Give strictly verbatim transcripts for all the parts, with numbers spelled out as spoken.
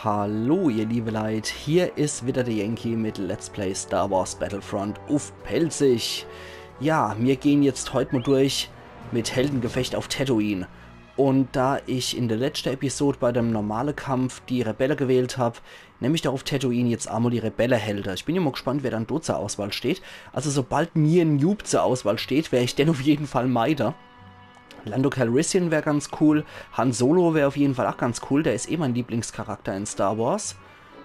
Hallo ihr liebe Leit, hier is wieder de Yankee mit Let's Play Star Wars Battlefront uff Pälzisch. Ja, mir gehn jetzt heut mol durch mit Heldengefecht uff Tatooine. Un da ich in de letschte Episod bei dem normale Kampf die Rebelle gewählt hab, nemm ich doch uff Tatooine jetzt emol die Rebelle-Helde. Ich bin jo mol gspannt, wer dann do zur Auswahl steht. Also sobald Nien Nunb zur Auswahl steht, wer ich den uff jeden Fall meide. Lando Calrissian wär ganz cool. Han Solo wär uff jeden Fall ach ganz cool. Der is eh mein Lieblingscharakter in Star Wars.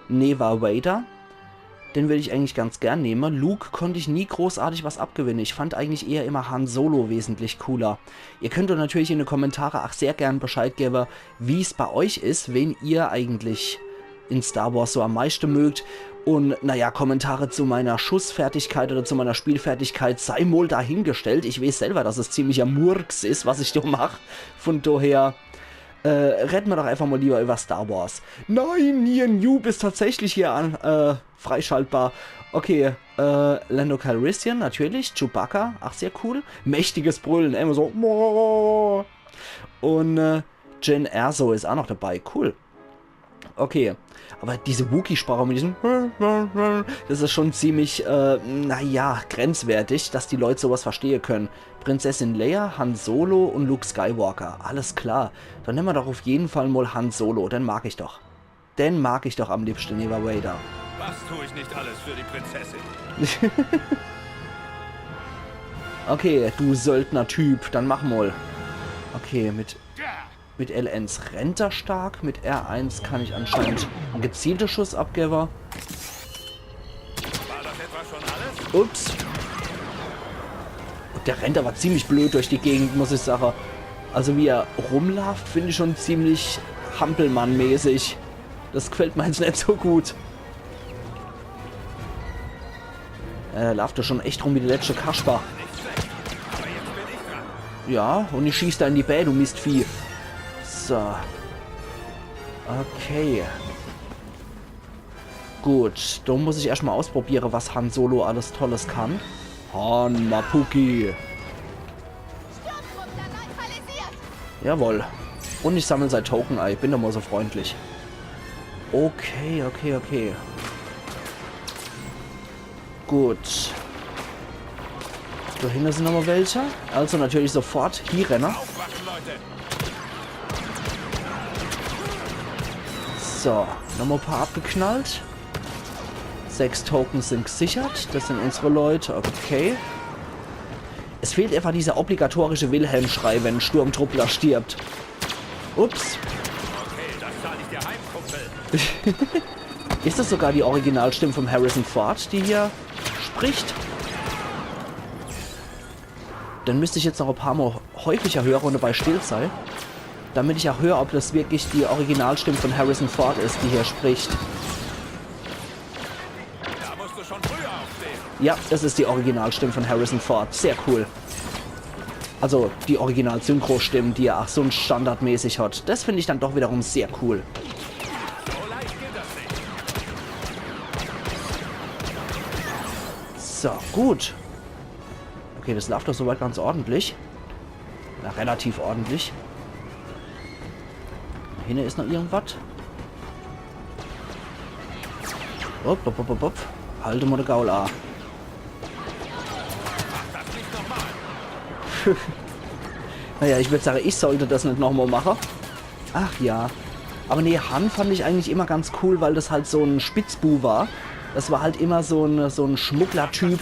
Neva Vader. Den würd ich eigentlich ganz gern nemme. Luke konnt ich nie großartig was abgewinne. Ich fand eigentlich eher immer Han Solo wesentlich cooler. Ihr könnt doch natürlich in de Kommentare ach sehr gern Bescheid gewwe, wie's bei euch is, wen ihr eigentlich in Star Wars so am meischte mögt. Un naja, Kommentare zu meiner Schussfertigkeit oder zu meiner Spielfertigkeit sei mol dahingestellt. Ich weeß selwer, dass es ziemlicher Murks is, was ich do mach. Von daher, äh, redde mer doch einfach mol liewer über Star Wars. Nein, Nien Nunb is tatsächlich hier an, äh, freischaltbar. Okay, äh, Lando Calrissian, natürlich. Chewbacca, ach sehr cool. Mächtiges Brüllen, immer so. Un, äh, Jyn Erso is ach noch dabei, cool. Okay, aber diese Wookie-Sprache mit diesem, das is schon ziemlich, äh, naja, grenzwertig, dass die Leut sowas verstehe können. Prinzessin Leia, Han Solo un Luke Skywalker, alles klar. Dann nemme mer doch uff jeden Fall mol Han Solo, den mag ich doch. Den mag ich doch am liebschte newwer Vader. Was tu ich nicht alles für die Prinzessin? Okay, du Söldner-Typ, dann mach mol. Okay, mit, mit L eins rennt er stark, mit R eins kann ich anscheinend en gezielter Schuss abgewwe. War das etwa schon alles? Ups. Der rennt aber ziemlich blöd durch die Gegend, muss ich sache. Also wie er rumlaaft, find ich schon ziemlich Hampelmann-mäßig. Das gefällt mir jetzt net so gut. Er laaft doch schon echt rum wie de letschte Kasper. Ja, un ich schieß da in die Bää, du Mistvieh. So. Okay. Gut, do muss ich erscht mal ausprobiere, was Han Solo alles Tolles kann. Han Mapuki. Sturmtruppler neutralisiert. Jawohl. Un ich sammel sei Token ei. Bin doch mal so freundlich. Okay, okay, okay. Gut. Do hinne sin noch mal welche. Also natürlich sofort hie renne. Aufwachen, Leute! So, noch mal paar abgeknallt. Sechs Tokens sin gesichert. Das sin unsere Leut. Okay. Es fehlt einfach dieser obligatorische Wilhelm-Schrei, wenn en Sturmtruppler stirbt. Ups. Okay, das zahl ich dir heim, Kumpel. Is das sogar die Originalstimm vom Harrison Ford, die hier spricht? Dann müsst ich jetzt noch e paar Mal häufiger höre un dabei still sei, damit ich auch hör, ob das wirklich die Originalstimm von Harrison Ford is, die hier spricht. Da musst du schon früher aufstehen. Ja, das is die Originalstimm von Harrison Ford. Sehr cool. Also die Original-Synchro-Stimm, die er auch so standardmäßig hat. Das find ich dann doch wiederum sehr cool. So, gut. Okay, das laaft doch soweit ganz ordentlich. Na, relativ ordentlich. Hinne is noch irgendwas. Hopp, hopp, hopp, hopp, hopp. Halte mal de Gaul a. Naja, ich würd sagen, ich sollte das net nochmal mache. Ach ja. Aber nee, Han fand ich eigentlich immer ganz cool, weil das halt so en Spitzbu war. Das war halt immer so en, so en Schmuggler-Typ.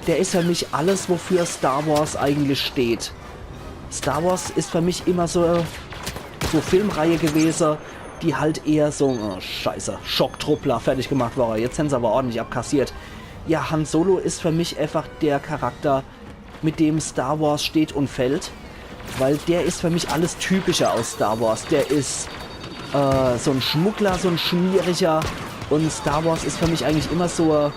Der is für mich alles, wofür Star Wars eigentlich steht. Star Wars is für mich immer so, so Filmreihe gewese, die halt eher so, oh, Scheiße, Schocktruppler fertig gemacht war. Jetzt hän se aber ordentlich abkassiert. Ja, Han Solo is für mich einfach der Charakter, mit dem Star Wars steht und fällt, weil der is für mich alles Typische aus Star Wars. Der is, äh, so en Schmuggler, so en Schmieriger, und Star Wars is für mich eigentlich immer so,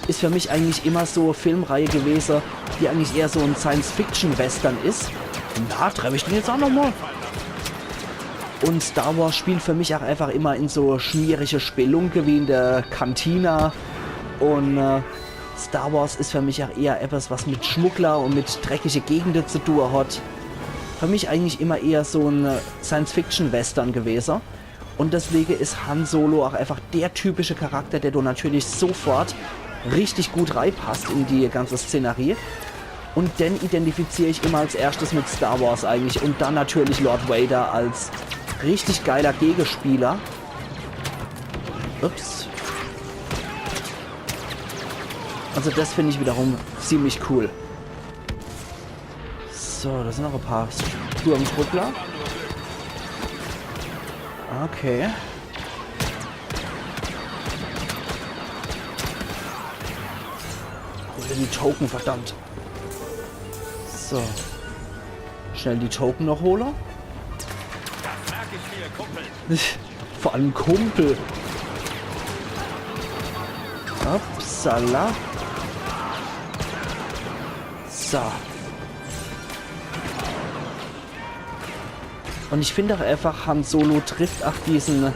is für mich eigentlich immer so e Filmreihe gewese, die eigentlich eher so en Science-Fiction-Western is. Na, treff ich den jetzt auch nochmal? Und Star Wars spielt für mich auch einfach immer in so schmierige Spelunke wie in der Cantina. Und, äh, Star Wars is für mich auch eher etwas, was mit Schmuggler und mit dreckige Gegende zu tun hat. Für mich eigentlich immer eher so en, äh, Science-Fiction-Western gewese. Und deswege is Han Solo auch einfach der typische Charakter, der do natürlich sofort richtig gut reipasst in die ganze Szenerie. Und den identifizier ich immer als erschtes mit Star Wars eigentlich. Und dann natürlich Lord Vader als richtig geiler Gegespieler. Ups. Also das find ich wiederum ziemlich cool. So, da sind noch e paar Sturmtruppler. Okay. Hol die Token, verdammt. So. Schnell die Token noch hole. Vor allem Kumpel. Upsala. So. Und ich find auch einfach, Han Solo trifft auch diesen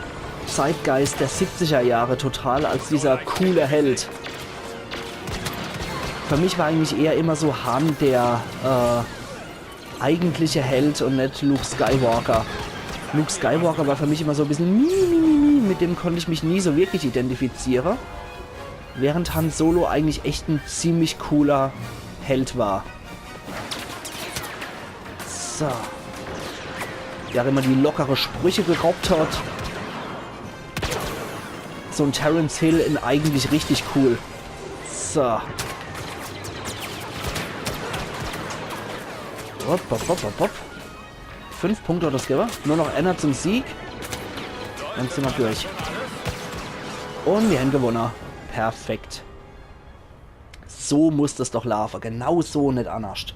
Zeitgeist der siebziger Jahre total als dieser coole Held. Für mich war eigentlich eher immer so Han der, äh, eigentliche Held und net Luke Skywalker. Luke Skywalker war für mich immer so e bissel mi, mi, mi, mi, mit dem konnt ich mich nie so wirklich identifiziere. Während Han Solo eigentlich echt en ziemlich cooler Held war. So. Der auch immer die lockere Sprüche gerobbt hat. So en Terence Hill in eigentlich richtig cool. So. Hopp, hopp, hopp, hopp, hopp. Fünf Punkte hat das gewwe. Nur noch einer zum Sieg. Dann sind wir durch. Und wir haben gewonnen. Perfekt. So muss das doch laufen. Genau so, net annerscht.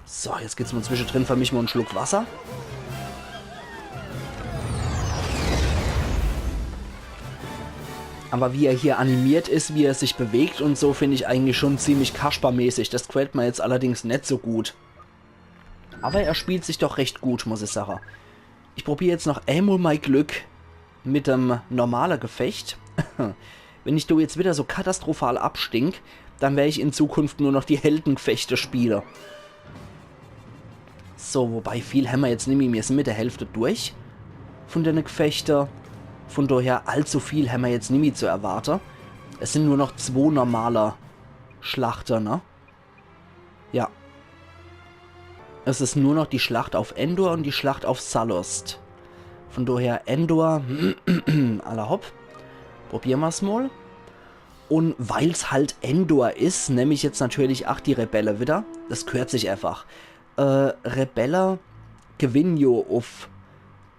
So, jetzt gibt's mal zwischendrin für mich mal en Schluck Wasser. Aber wie er hier animiert is, wie er sich bewegt und so, find ich eigentlich schon ziemlich Kaspermäßig. Das gefällt mir jetzt allerdings net so gut. Aber er spielt sich doch recht gut, muss ich sagen. Ich probier jetzt noch emol mei Glück mit dem normale Gefecht. Wenn ich do jetzt wieder so katastrophal abstink, dann wer ich in Zukunft nur noch die Heldengefechte spiele. So, wobei viel hämmer jetzt nimmi. Mir sind mit der Hälfte durch von dene Gefechte. Von daher allzu viel hämmer jetzt nimmi zu erwarte. Es sind nur noch zwo normale Schlachte, ne? Ja. Es is nur noch die Schlacht auf Endor und die Schlacht auf Sallust. Von daher Endor, alla hopp. Probier mer's mal. Und weil's halt Endor is, nemm ich jetzt natürlich ach die Rebelle wieder. Das gehört sich einfach. Äh, Rebelle gewinnen jo auf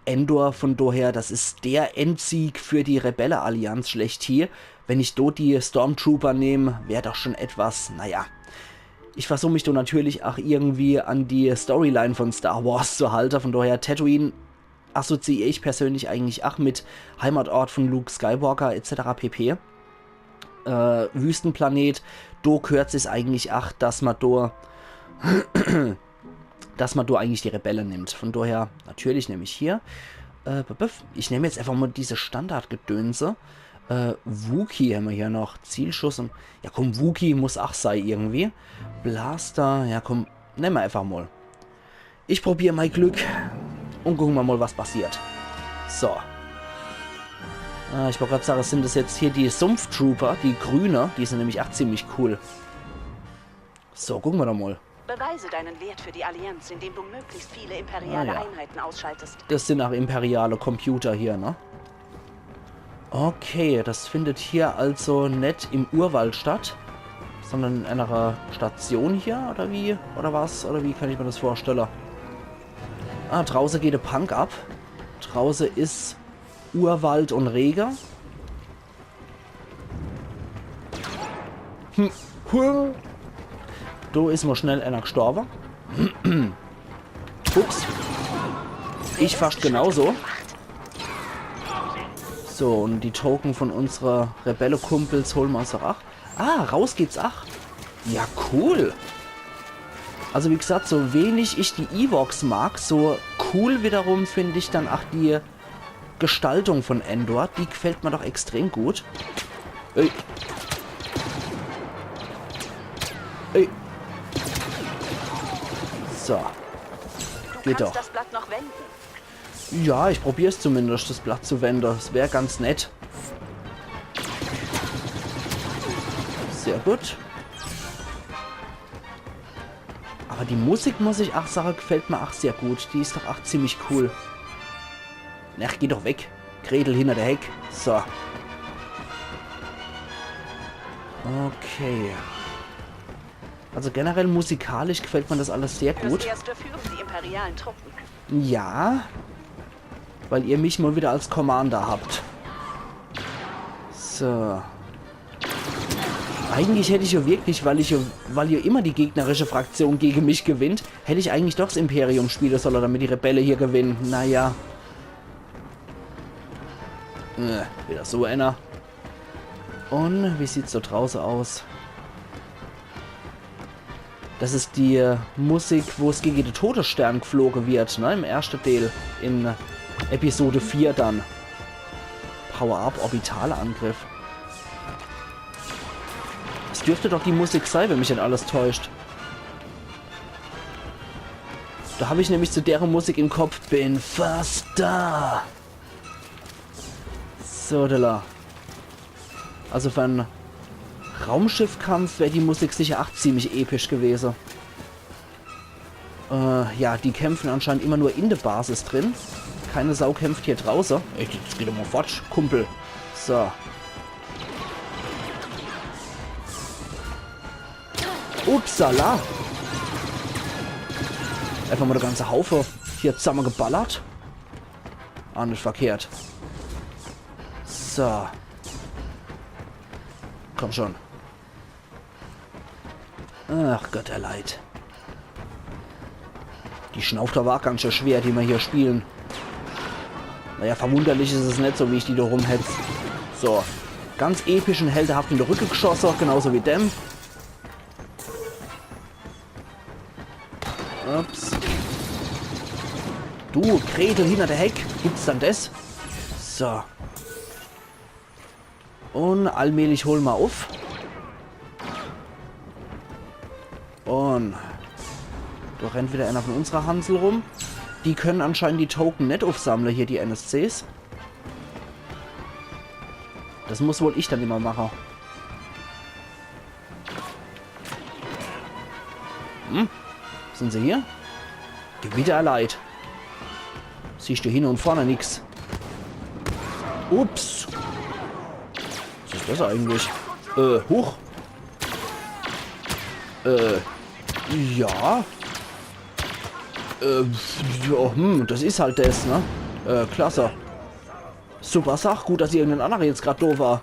Endor, von daher, das is der Endsieg für die Rebelle-Allianz schlechthin. Wenn ich do die Stormtrooper nehm, wär doch schon etwas, naja. Ich versuch mich do natürlich ach irgendwie an die Storyline von Star Wars zu halte, von daher Tatooine assoziier ich persönlich eigentlich ach mit Heimatort von Luke Skywalker et cetera pp. Äh, Wüstenplanet, do gehört sich's eigentlich ach, dass ma do dass ma do eigentlich die Rebelle nimmt. Von daher, natürlich nemm ich hier. Äh, buff, buff. Ich nemm jetzt einfach mal diese Standardgedönse. Äh, Wookie hämmer hier noch. Zielschuss und, ja komm, Wookie muss ach sei irgendwie. Blaster, ja komm, nemm mer einfach mal. Ich probier mei Glück und gucken mer mal, was passiert. So. Äh, ich wollt grad sagen, sind das jetzt hier die Sumpftrooper, die grüne? Die sind nämlich ach ziemlich cool. So, gucken mer doch mal. Beweise deinen Wert für die Allianz, indem du möglichst viele imperiale Ah, ja. Einheiten ausschaltest. Das sind ach imperiale Computer hier, ne? Okay, das findet hier also net im Urwald statt, sondern in einer Station hier, oder wie? Oder was? Oder wie kann ich mir das vorstellen? Ah, drauße geht de Punk ab. Drauße is Urwald und Rege. Hm. Huh. Do is mal schnell einer gestorben. Ups. Ich fast genauso. So, und die Token von unsere Rebelle-Kumpels holen mer uns doch ach. Ah, raus geht's ach. Ja, cool. Also wie gesagt, so wenig ich die Ewoks mag, so cool wiederum find ich dann ach die Gestaltung von Endor, die gefällt mir doch extrem gut. Ey. Ey. So. Du Geht kannst doch. Das Blatt noch wenden. Ja, ich probier's zumindest, das Blatt zu wende. Das wär ganz nett. Sehr gut. Aber die Musik, muss ich ach sage, gefällt mir ach sehr gut. Die is doch ach ziemlich cool. Ach, geh doch weg. Gretel hinter der Heck. So. Okay. Also generell musikalisch gefällt mir das alles sehr gut. Fürs Erste führen die imperialen Truppen. Ja, weil ihr mich mal wieder als Commander habt. So. Eigentlich hätt ich ja wirklich, weil ich ja, weil ja immer die gegnerische Fraktion gegen mich gewinnt, hätt ich eigentlich doch das Imperium spielen sollen, damit die Rebelle hier gewinnen. Naja. Äh, wieder so einer. Und wie sieht's da draußen aus? Das is die, äh, Musik, wo's gegen den Todesstern geflogen wird, ne? Im ersten Teil in Episode vier dann. Power-Up, Orbitalangriff. Das dürfte doch die Musik sein, wenn mich net alles täuscht. Da hab ich nämlich zu deren Musik im Kopf, bin fast da. So, Dilla. Also für en Raumschiffkampf wär die Musik sicher ach ziemlich episch gewesen. Äh, ja, die kämpfen anscheinend immer nur in der Basis drin. Keine Sau kämpft hier draußen. Echt, jetzt geh doch mal fort, Kumpel. So. Upsala. Einfach mal der ganze Haufe hier zusammengeballert. Ah, net verkehrt. So. Komm schon. Ach Gott, der Leid. Die Schnaufe war ganz schön schwer, die mir hier spielen. Naja, verwunderlich is es net so, wie ich die da rumhetz. So. Ganz episch und heldenhaft in der Rücke geschossen, genauso wie dem. Ups. Du, Gretel hinter der Heck. Gibt's dann das? So. Und allmählich holen wir auf. Und da rennt wieder einer von unserer Hansel rum. Die können anscheinend die Token net aufsammeln, hier die N S Cs. Das muss wohl ich dann immer machen. Hm? Sind sie hier? Gewitter erleid. Siehst du hinne und vorne nix. Ups. Was is das eigentlich? Äh, huch. Äh, ja. Äh, ja, hm, das is halt das, ne? Äh, klasse. Super Sach, gut, dass irgendein anderer jetzt grad da war.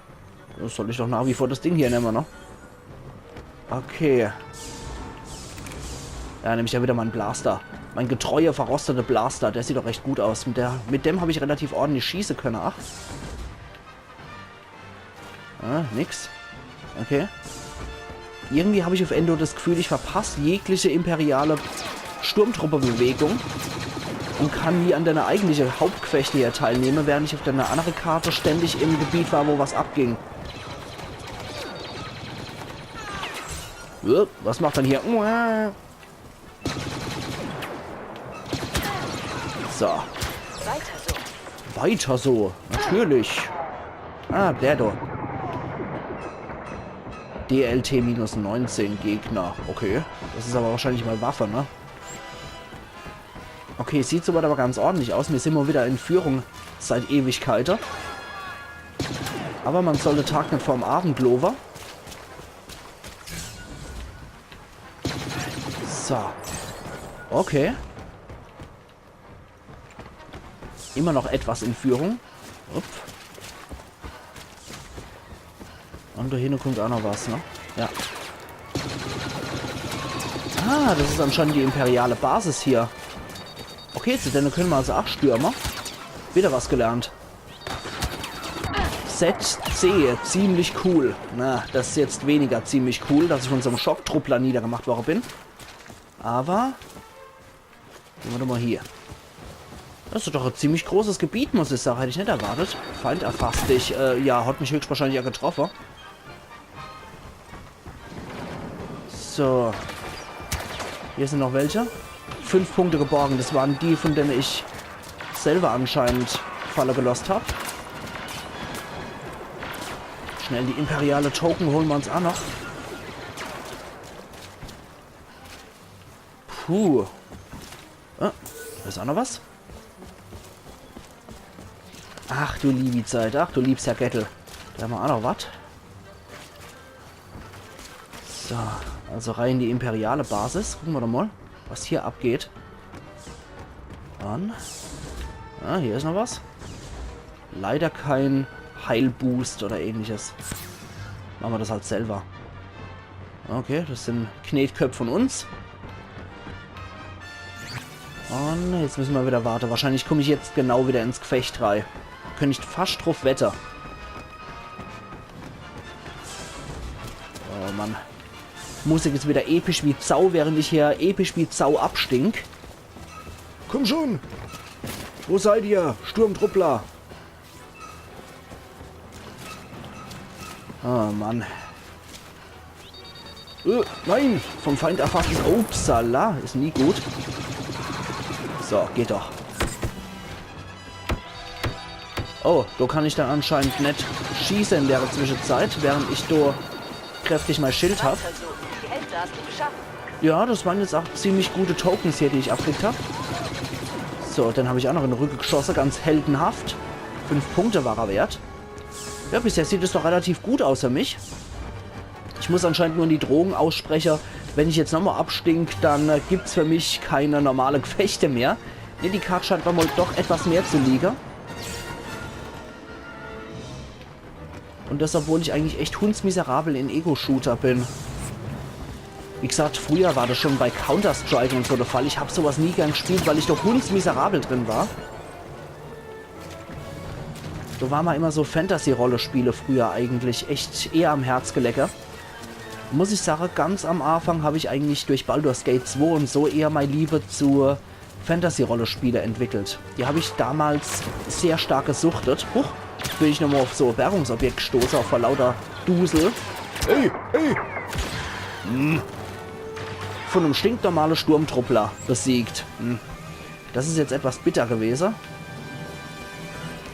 Soll ich doch nach wie vor das Ding hier nehmen, ne? Okay. Ja, nehm ich ja wieder mal en Blaster. Mein getreuer, verrosteter Blaster, der sieht doch recht gut aus. Mit, der, mit dem hab ich relativ ordentlich schießen können, ach. Ah, nix. Okay. Irgendwie hab ich auf Endor das Gefühl, ich verpass jegliche imperiale Sturmtruppebewegung und kann nie an der eigentliche Hauptquest hier teilnehmen, während ich auf der andere Karte ständig im Gebiet war, wo was abging. Äh, was macht denn hier? So. Weiter so. Weiter so. Natürlich. Ah, der da. D L T minus neunzehn Gegner. Okay. Das is aber wahrscheinlich mal Waffe, ne? Okay, sieht soweit aber ganz ordentlich aus. Mir sind mal wieder in Führung seit Ewigkeiten. Aber man soll de Tag net vorm Abend lowe. So. Okay. Immer noch etwas in Führung. Upp. Und da hinne kommt auch noch was, ne? Ja. Ah, das is anscheinend die imperiale Basis hier. Okay, zu denen können wir also auch stürmen. Wieder was gelernt. Z C, ziemlich cool. Na, das is jetzt weniger ziemlich cool, dass ich von so einem Schocktruppler niedergemacht worden bin. Aber gehen wir doch mal hier. Das is doch ein ziemlich großes Gebiet, muss ich sagen. Hätte ich net erwartet. Feind erfasst dich. Äh, ja, hat mich höchstwahrscheinlich ja getroffen. So. Hier sind noch welche. Fünf Punkte geborgen. Das waren die, von denen ich selber anscheinend falle gelost hab. Schnell die imperiale Token hole mer uns ach noch. Puh. Ah, do is ach noch was. Ach du liebi Zeit, ach du liebs Herrgöttel. Do hämmer ach noch was. So, also rein in die imperiale Basis. Gucke mer doch mol, was hier abgeht. An. Ah, hier is noch was. Leider kein Heilboost oder ähnliches. Mache mer des halt selber. Okay, des sin Knetköpp von uns. Un jetzt misse mer wieder warte. Wahrscheinlich komm ich jetzt genau wieder ins Gefecht rei. Könnt ich fascht druff wette. Oh Mann. Musik is wieder episch wie Sau, während ich hier episch wie Sau abstink. Komm schon! Wo seid ihr, Sturmtruppler? Oh Mann. Äh, nein! Vom Feind erfasst. Upsala, is nie gut. So, geht doch. Oh, do kann ich dann anscheinend net schieße in der Zwischenzeit, während ich do kräftig mei Schild hab. Versuch. Die Hälfte hast du geschafft. Ja, des waren jetzt ach ziemlich gute Tokens hier, die ich abkriegt hab. So, den hab ich ach noch in de Rücke geschosse, ganz heldenhaft. Fünf Punkte war er wert. Ja, bisher sieht es doch relativ gut aus für mich. Ich muss anscheinend nur die Drohung ausspreche, wenn ich jetzt nochmol abstink, dann, äh, gibt's für mich keine normale Gefechte mehr. Nee, die Kart scheint mir wohl doch etwas mehr zu liege. Un des, obwohl ich eigentlich echt hundsmiserabel in Ego-Shooter bin. Wie gesagt, früher war des schon bei Counter-Strike un so de Fall. Ich hab sowas nie gern gespielt, weil ich doch hundsmiserabel drin war. Do war mer immer so Fantasy-Rollespiele früher eigentlich echt eher am Herz gelege. Muss ich sage, ganz am Anfang hab ich eigentlich durch Baldur's Gate zwei un so eher mei Liebe zu Fantasy-Rollespiele entwickelt. Die hab ich damals sehr stark gesuchtet. Huch, jetzt bin ich nochmol uff so e Bergungsobjekt gestoße, uff vor lauter Dusel. Ey, ey! Hm. Von em stinknormale Sturmtruppler besiegt. Hm. Des is jetzt etwas bitter gewese.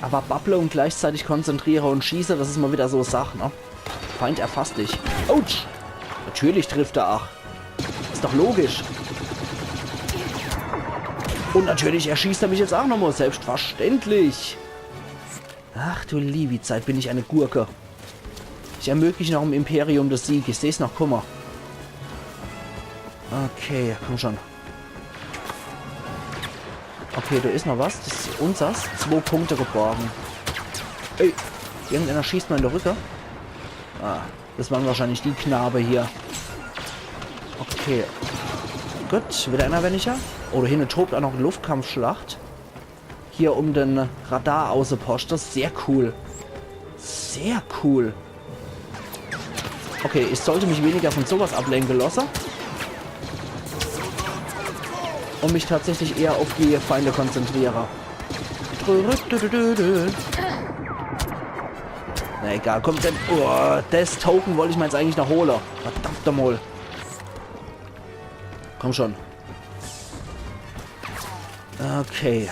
Awwer babble un gleichzeitig konzentriere un schieße, des is mol wieder so e Sach, ne? Feind erfasst dich. Autsch! Natürlich trifft er ach. Is doch logisch. Un natürlich erschießt er mich jetzt ach nochmol, selbstverständlich. Ach du liebi Zeit, bin ich e Gurke. Ich ermöglich noch em Imperium de Sieg, ich seh's noch kumme. Okay, komm schon. Okay, do is noch was. Des is unsers. Zwo Punkte geborge. Ey, irgendeiner schießt mer in de Rücke. Ah, des waren wahrscheinlich die Knabe hier. Okay. Gut, wieder einer weniger. Oh, do hinne tobt ach noch e Luftkampfschlacht. Hier um de Radar-Außeposte. Sehr cool. Sehr cool. Okay, ich sollt mich weniger von sowas ablenke losse. Un mich tatsächlich eher uff die Feinde konzentriere. Na egal, komm, denn. Oh, des Token wollt ich mer jetzt eigentlich noch hole. Verdammt nochmol. Komm schon. Okay.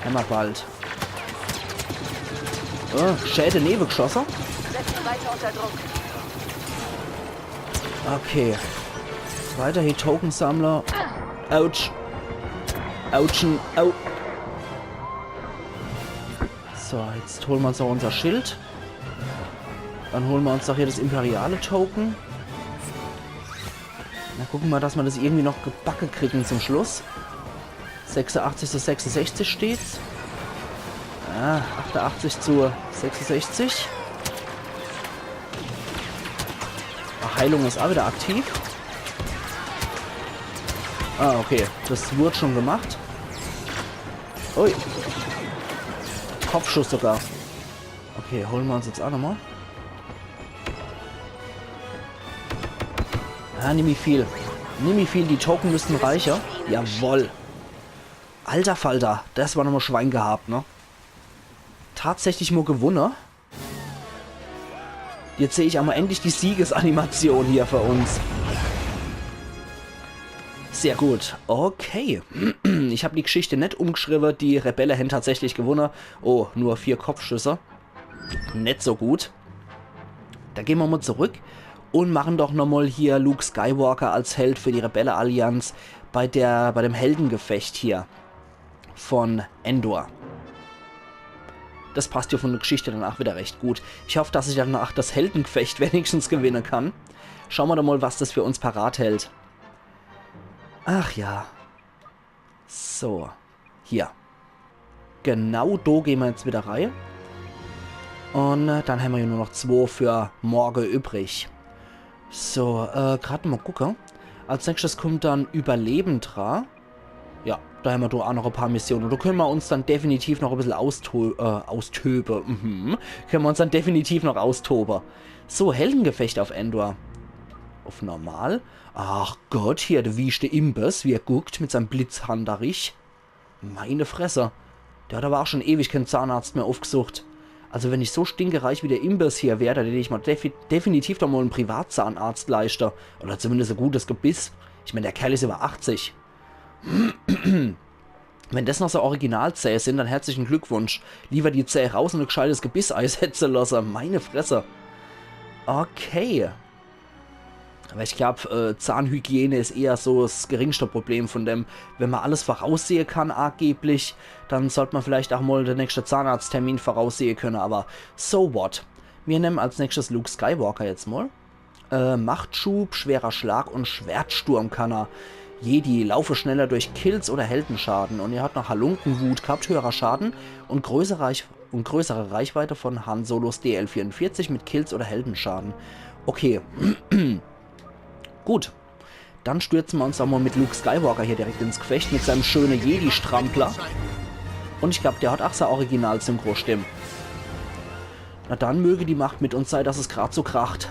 Hämmer bald. Oh, Schäde newe geschosse. Setz ihn weiter unter Druck. Okay. Weiterhin Tokensammler. Autsch. Autschen. Au. So, jetzt hole mer uns noch unser Schild. Dann hole mer uns doch hier des imperiale Token. Na, gucke mer, dass mer des irgendwie noch gebacke kriegen zum Schluss. Sechsundachtzig zu sechsundsechzig steht's. Ah, achtundachtzig zu sechsundsechzig. Ah, Heilung is ach wieder aktiv. Ah, okay. Des wurd schon gemacht. Ui. Kopfschuss sogar. Okay, hole mer uns jetzt ach nochmol. Ah, nimmi viel. Nimmi viel, die Token müssten reiche. Jawoll. Alter Falter, des war nochmol Schwein gehabt, ne? Tatsächlich mol gewunne. Jetzt seh ich ach mol endlich die Siegesanimation hier für uns. Sehr gut. Okay. Ich hab die Geschichte net umgeschriwwe. Die Rebelle hen tatsächlich gewunne. Oh, nur vier Kopfschüsse. Net so gut. Da gehn mer mol zurück un machen doch nochmol hier Luke Skywalker als Held für die Rebelle-Allianz bei der, bei dem Heldegefecht hier von Endor. Das passt jo von der Geschichte danach wieder recht gut. Ich hoff, dass ich danach das Heldegefecht wenigstens gewinne kann. Schaue mer doch mol, was das für uns parat hält. Ach ja. So. Hier. Genau do gehn mer jetzt wieder rei. Un äh, dann hämmer jo nur noch zwo für morge übrig. So, äh, grad mol gucke. Als nächstes kummt dann Überleben dra. Ja, do hämmer doch aa noch e paar Missione. Do kenne mer uns dann definitiv noch e bissel austo äh, austobe. Mhm. Kenne mer uns dann definitiv noch austobe. So, Heldegefecht auf Endor. Auf normal. Ach Gott, hier, de wieschte Imbiss, wie er guckt mit seinem Blitzhandarich. Meine Fresse. Der hat awwer aa schon ewig keen Zahnarzt mehr aufgesucht. Also wenn ich so stinkereich wie der Imbiss hier wär, dann hätt ich mer defi definitiv doch mol en Privatzahnarzt leischte. Oder zumindest e gutes Gebiss. Ich mein, der Kerl is über achtzig. Wenn das noch so Originalzäh sin, dann herzlichen Glückwunsch. Liewer die Zäh raus un e gscheites Gebiss eisetze losse. Meine Fresse. Okay. Awwer ich glaub, äh, Zahnhygiene is eher so s geringste Problem von dem. Wenn mer alles voraussehe kann, angeblich, dann sollt mer vielleicht aa mol de nächschte Zahnarzttermin voraussehe kenne, awwer so what. Mir nemme als nächstes Luke Skywalker jetzt mol. Äh, Machtschub, schwerer Schlag un Schwertsturm kann er. Jedi, laufe schneller durch Kills oder Heldenschaden. Un er hat noch Halunkenwut gehabt, höherer Schaden un größere, Reich und größere Reichweite von Han Solos D L vierundvierzig mit Kills oder Heldenschaden. Okay. Gut. Dann stürze mer uns doch mol mit Luke Skywalker hier direkt ins Gefecht, mit seinem schöne Jedi-Strampler. Un ich glaub, der hat aa sei Original-Synchro-Stimm. Na dann möge die Macht mit uns sei, dass es grad so kracht.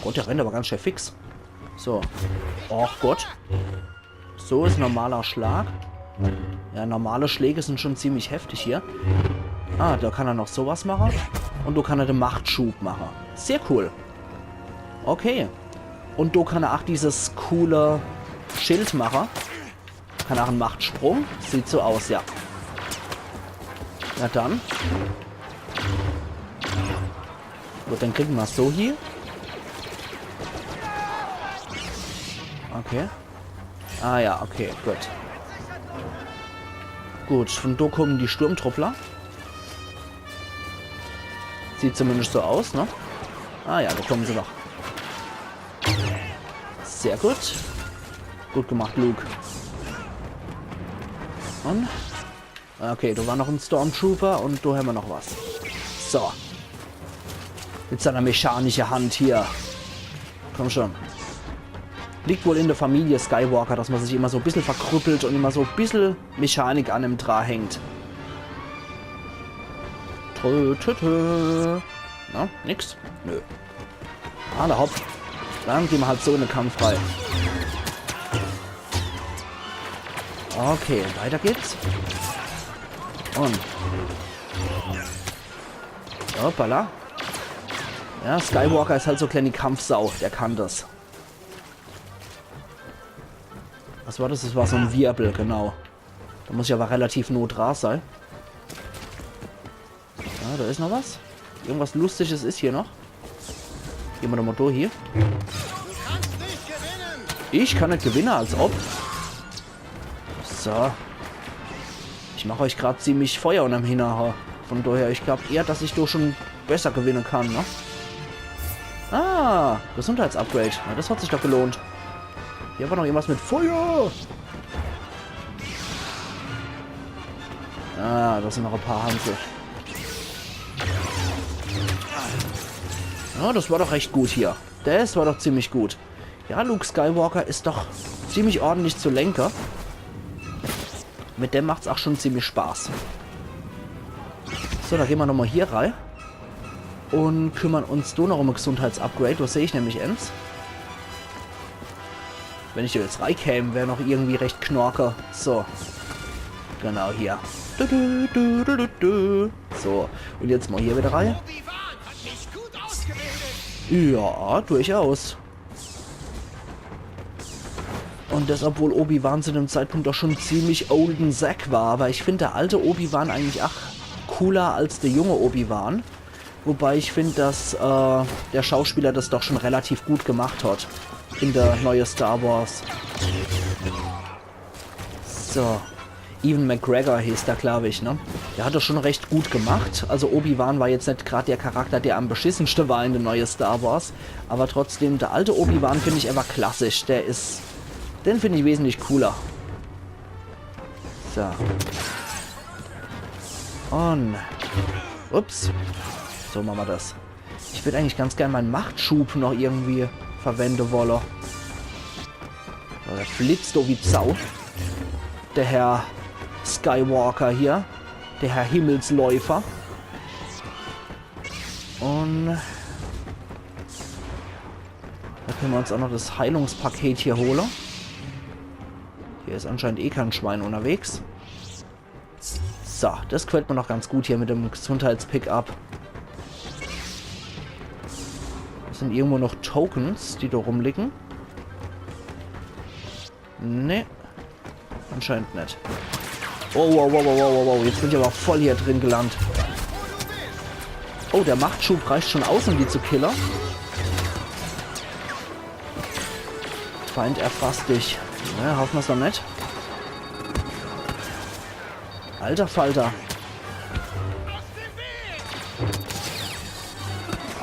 Gott, der rennt awwer ganz schön fix. So. Och Gott. So is normaler Schlag. Ja, normale Schläge sin schon ziemlich heftig hier. Ah, do kann er noch sowas mache. Un do kann er de Machtschub mache. Sehr cool. Okay. Un do kann er aa dieses coole Schild mache. Kann aa en Machtsprung. Sieht so aus, ja. Na dann. Gut, dann kriege mer so hier. Okay. Ah ja, okay, gut. Gut, von do kommen die Sturmtruppler. Sieht zumindest so aus, ne? Ah ja, do kommen se noch. Sehr gut. Gut gemacht, Luke. Un? Okay, do war noch en Stormtrooper un do hämmer noch was. So. Mit seiner mechanische Hand hier. Komm schon. Liegt wohl in der Familie Skywalker, dass mer sich immer so e bissel verkrüppelt un immer so e bissel Mechanik an em dra hängt. Trö, tö, tö. Na, nix? Nö. Alla hopp. Dann gehn mer halt so in de Kampf rei. Okay, weiter geht's. Un hoppala. Ja, Skywalker is halt so e kleeni Kampfsau, der kann das. Was war das? Das war so en Wirbel, genau. Do muss ich awwer relativ noh dra sei. Ja, do is noch was. Irgendwas Lustiges is hier noch. Gehn mer doch mol durch hier. Ich kann net gewinne, als ob. So. Ich mach euch grad ziemlich Feuer unnerm Hinnerhar. Von daher, ich glaub eher, dass ich do schon besser gewinne kann, ne? Ah, Gesundheitsupgrade. Na, das hat sich doch gelohnt. Hier war noch irgendwas mit Feuer. Ah, das sin noch e paar Hansel. Ja, das war doch recht gut hier. Das war doch ziemlich gut. Ja, Luke Skywalker is doch ziemlich ordentlich zu lenke. Mit dem macht's ach schon ziemlich Spaß. So, do gehn mer nochmol hier rei. Un kümmern uns do noch um e Gesundheitsupgrade. Do seh ich nämlich ens. Wenn ich do jetzt reikäm, wär noch irgendwie recht knorke. So. Genau hier. Du, du, du, du, du, du. So. Un jetzt mol hier wieder rei. Ja, durchaus. Und das, obwohl Obi-Wan zu dem Zeitpunkt doch schon ziemlich olden Sack war. Aber ich find, der alte Obi-Wan eigentlich ach cooler als der junge Obi-Wan. Wobei ich find, dass äh, der Schauspieler das doch schon relativ gut gemacht hat in der neue Star Wars. So. Ewan McGregor hieß der, glaub ich, ne? Der hat das schon recht gut gemacht. Also Obi-Wan war jetzt net grad der Charakter, der am beschissenste war in der neue Star Wars. Aber trotzdem, der alte Obi-Wan find ich einfach klassisch. Der is, den find ich wesentlich cooler. So. Und ups. So mache mer das. Ich würd eigentlich ganz gern meinen Machtschub noch irgendwie verwende wolle. So, der flitzt do wie Sau. Der Herr Skywalker hier. Der Herr Himmelsläufer. Und da können wir uns auch noch das Heilungspaket hier holen. Hier ist anscheinend eh kein Schwein unterwegs. So, das gefällt mir noch ganz gut hier mit dem Gesundheitspickup. Es sind irgendwo noch Tokens, die da rumliegen. Nee. Anscheinend net. Oh, wow, wow, wow, wow, wow, wow. Jetzt bin ich aber voll hier drin gelandet. Oh, der Machtschub reicht schon aus, um die zu killen. Feind, erfass dich. Ja, hoffen wir's doch net. Alter Falter.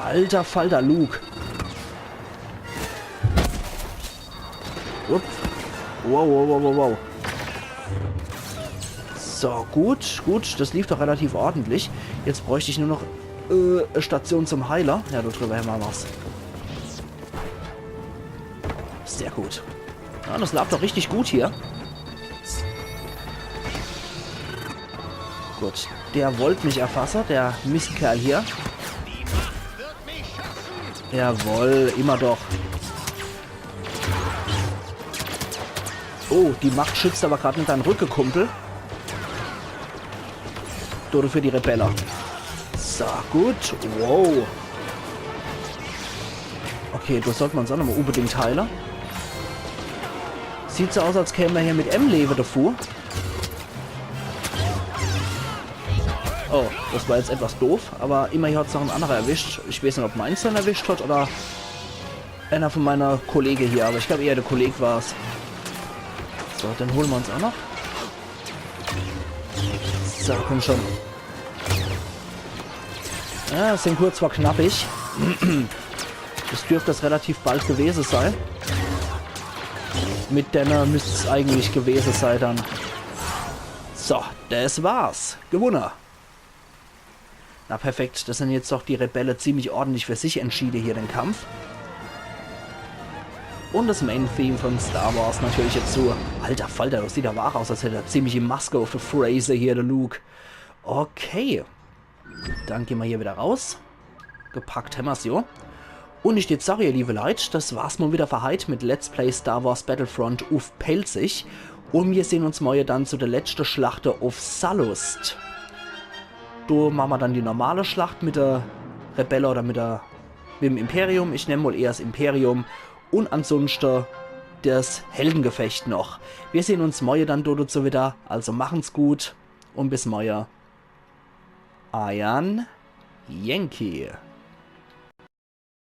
Alter Falter, Luke. Ups. Wow, wow, wow, wow, wow. So, gut, gut. Das lief doch relativ ordentlich. Jetzt bräuchte ich nur noch äh, Station zum Heiler. Ja, da drüber hämmer was. Sehr gut. Ja, das läuft doch richtig gut hier. Gut, der wollt mich erfassen, der Mistkerl hier. Jawohl, immer doch. Oh, die Macht schützt aber grad net dein Rücke, Kumpel. Tode für die Rebelle. So, gut. Wow. Okay, das sollte mer uns auch nochmal unbedingt heilen. Sieht so aus, als käme mer hier mit em Lewe davor. Oh, das war jetzt etwas doof, aber immerhin hat's noch ein anderer erwischt. Ich weiß net, ob meins dann erwischt hat oder einer von meiner Kollege hier, aber ich glaub eher der Kollege war's. So, den holen mer uns auch noch. So, komm schon. Ja, das sind kurz vor knappig. Das dürft das relativ bald gewese sei. Mit denne müsst's eigentlich gewese sei dann. So, das war's. Gewunne. Na perfekt, das sind jetzt doch die Rebelle ziemlich ordentlich für sich entschiede hier den Kampf. Und das Main-Theme von Star Wars natürlich dazu. Alter Falter, das sieht aber auch aus, als hätt er ziemlich die Maske auf der Fresse hier, der Luke. Okay. Dann gehen wir hier wieder raus. Gepackt hämmer's, jo. Und ich würd sagen, ihr liebe Leit, das war's mal wieder für heit mit Let's Play Star Wars Battlefront uff Pälzisch. Und wir sehen uns morje dann zu der letzte Schlachte uff Sullust. Do machen wir dann die normale Schlacht mit der Rebelle oder mit der, mit dem Imperium. Ich nemm wohl eher das Imperium. Und ansonsten das Heldengefecht noch. Wir sehen uns morje dann do dazu wieder. Also machen's gut und bis morje. Eier Yankee.